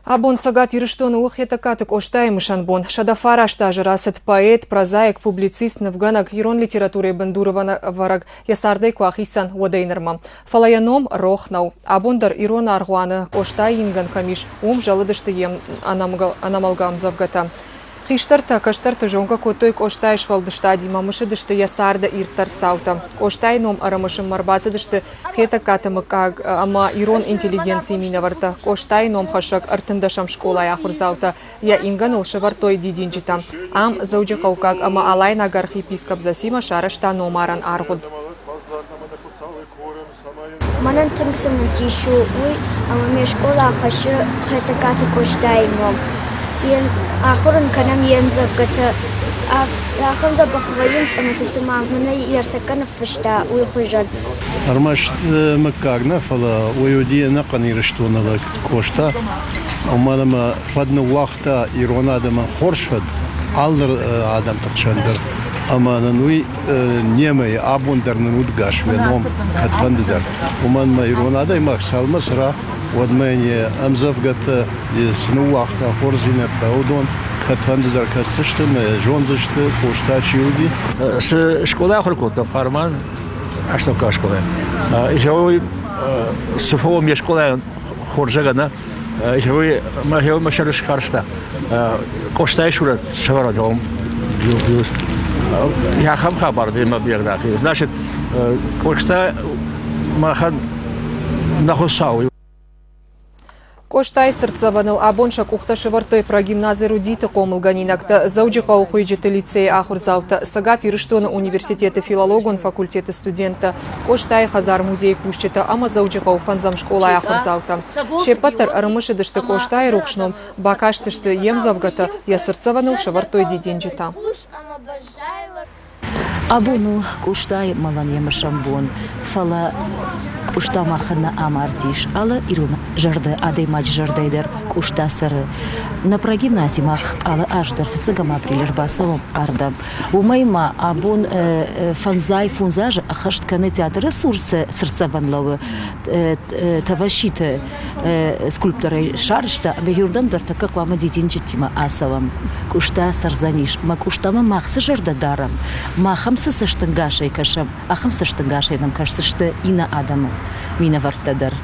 Абон Цӕгат Ирыстоны у Хетӕгкаты Къостайы мысӕн бон. 109 азы рацыд поэт, прозаик, публицист, нывгӕнӕг, ирон литературӕйы бындурӕвӕрӕг йӕ цардӕй куы ахицӕн, уӕдӕй нырмӕ. Фӕлӕ йӕ ном рох нӕу. Абон дӕр ирон аргъуаны Къостайы ингӕн кӕм ис, уым зӕлыдысты йе ӕнӕмӕлгӕ ӕмдзӕвгӕтӕ. Хистӕртӕ, кӕстӕрты зонгӕ кодтой Къостайы сфӕлдыстадимӕ, мысыдысты йӕ царды ирддӕр цаутӕ. Къостайы ном ӕрымысынмӕ ӕрбацыдысты Хетӕгкаты мыггаг ӕмӕ ирон интеллигенцийы минӕвӕрттӕ Къостайы номхӕссӕг 13-ӕм скъолайы ахуырдзаутӕ йӕ ингӕныл сӕвӕрдтой дидинджытӕ. Ам Дзӕуджыхъӕуккаг ӕмӕ Алайнаг архиепископ Зосима сарӕзта номарӕн аргъуыд. Мӕнӕн тынг цымыдис у уый, ӕмӕ ме скъола хӕссы Хетӕгкаты Къостайы ном. Ахуыр ын кӕнӕм йе мдзӕвгӕтӕ. Ахӕм дзӕбӕх вӕййынц, ӕмӕ сӕ цыма мӕнӕй ӕртӕккӕ ныффыста, уый хуызӕн. Ӕрмӕст мыггаг нӕ, фӕлӕ уый уыди ӕнӕхъӕн Ирыстоны лӕг Къоста. Уымӕн ӕмӕ фӕд ныууагъта ирон адӕмӕн хорз фӕд алы адӕмты хсӕн дӕр. Ӕмӕ нын уый немӕ абон дӕр нын удгас йӕ ном кӕдфӕнды дӕр. Уымӕн ӕмӕ ирон адӕймаг цалынмӕ цӕра, уӕдмӕ йын йӕ ӕмдзӕвгӕтӕ цы ныууагъта, хорздзинӕдтӕ, уыдон кӕдфӕнды дӕр кӕсдзысты ӕмӕ зондзысты, Къоста чи уыди. Цы скъола ахуыр кодтам, Хъарман астӕуккаг скъола, цы фӕуӕм ме скъолайӕн хорзӕгӕн, мӕ сӕр скарста. Къостайы сурӕт сӕвӕрӕн ахӕм хабар мӕ биографийы. Значит, Къоста махӕн нӕ Хуыцау. Къостайы цыртдзӕвӕныл абон сӕ къухтӕ сӕвӕрдтой прогимназ «Эрудит»-ы хъомылгӕнинӕгтӕ, Дзӕуджыхъӕуы хуыйджыты лицейы ахуырдзаутӕ, Цӕгат Ирыстоны университеты филологон факультеты студенттӕ, Къостайы хӕдзар-музейы кусджытӕ ӕмӕ Дзӕуджыхъӕуы фӕндзӕм скъолайы ахуырдзаутӕ. Се ппӕт дӕр ӕрымысыдысты Къостайы рухс ном, бакастысты йе мдзӕвгӕтӕ, йӕ цыртдзӕвӕныл сӕвӕрдтой дидинджытӕ. Абон у Къостайы мӕлӕн йӕ мысӕн бон, фӕлӕ Къоста махӕн нӕ амардис. Алы ирон зӕрдӕ, адӕймаджы зӕрдӕйы дӕр Къоста цӕры. Нӕ прогимнази мах алы аз дӕр фыццӕгӕм апрель ӕрбацӕуӕм ардӕм. Уымӕй ма абон фӕндзай фондз азы ӕххӕст кӕны театры цур цы цыртдзӕвӕн лӕууы, Таваситы скульпторӕй сарӕзта ӕмӕ иуырдӕм дӕр тӕккӕ хъуамӕ дидинджытимӕ ацӕуӕм. Къоста цӕрдзӕнис, мӕ Къостамӕ мах цы зӕрдӕ дарӕм, мах ӕм цы цӕстӕнгасӕй кӕсӕм, ахӕм цӕстӕнгасӕй нӕм кӕсдзысты иннӕ адӕмы минӕвӕрттӕ дӕр.